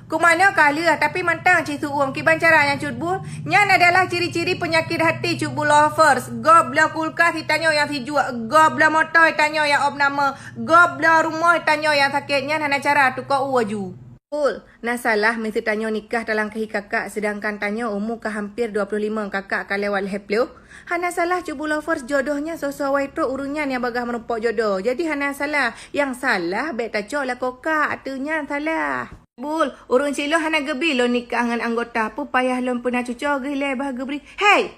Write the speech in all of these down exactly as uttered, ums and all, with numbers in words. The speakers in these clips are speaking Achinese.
Kumanoe ka lheueh, tapi mantong cit su-uem. Kiban cara nyan Cut Bul? Nyan adalah ciri-ciri peunyakét hati Cut Bul lovers. Gob bloe kulkas tanyoe nyang sijuek, gob bloe moto tanyoe nyang ob nama, gob bloe rumoh tanyoe nyang sakét, nyan hana cara tukoe u laju. Bul, na salah miseue tanyoe nikah talangkahi kakak, seudangkan tanyoe umu ka hampir dua puluh lima, kakak ka lewat lhèe ploh? Hana salah Cut Bul lovers, jodoh nyan soe-soe awai trok ureueng nyan nyang bagaih meurumpok jodoh. Jadi hana salah, nyang salah bèk tacok lakoe kak, ateueh nyan salah. Bul, ureueng Siloh hana geubi lôn nikah ngon anggota, peue payah lôn peuna cucoe geuh lé bah geubri. Hei!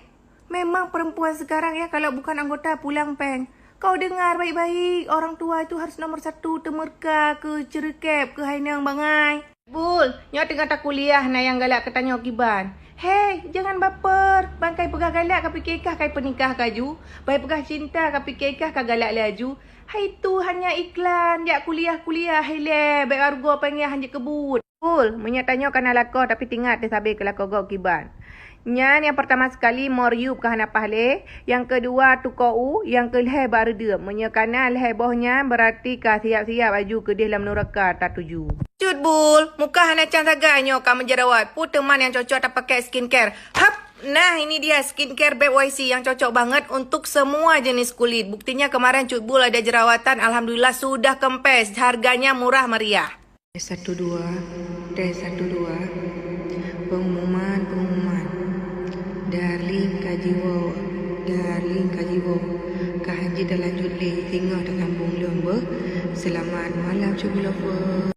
Memang perempuan sekarang ya, kalau bukan anggota pulang péng. Kau dengar baik-baik, orang tua itu harus nomor satu, teumeurka keu ceureukéb, keu hai nang bangai. Bul, nyoe teungoh takuliah na nyang galak keu tanyoe kiban. Hei, jangan baper. Bangkai peugah galak ka pike kah kai peunikah kaju. Bai peugah cinta ka pike kah ka galak laju. Hai tu hanya iklan, jak kuliah-kuliah ilée, bék arugo péng nyan hanjeuet keubuet. Bul, meunyoe tanyoe kana lakoe tapi tingat teuh sabé keu lakoe gob kiban. Nyan nyang peurtama sekali moriup ka hana paih lé, nyang keudua tukoe u, nyang keulhée bak reudeuep. Meunyoe kana lhée boh nyan, beurati ka siap-siap aju keudeh lam nuraka tatuju. Cut Bul, muka hana can sagai nyoe ka meujerawat. Peue teuma nyang cocok tapakée skincare? Hap! Nah, ini dia skincare Beb Y C yang cocok banget untuk semua jenis kulit. Buktinya kemarin Cut Bul ada jerawatan, alhamdulillah sudah kempes. Harganya murah meriah. Tes satu dua, tes satu dua. Pengumuman, pengumuman. Darling ka jiwoe, darling ka jiwoe. Ka hanjeuet talanjut lé, singoh tasambong lom beuh. Selamat malam, Cut Bul lovers.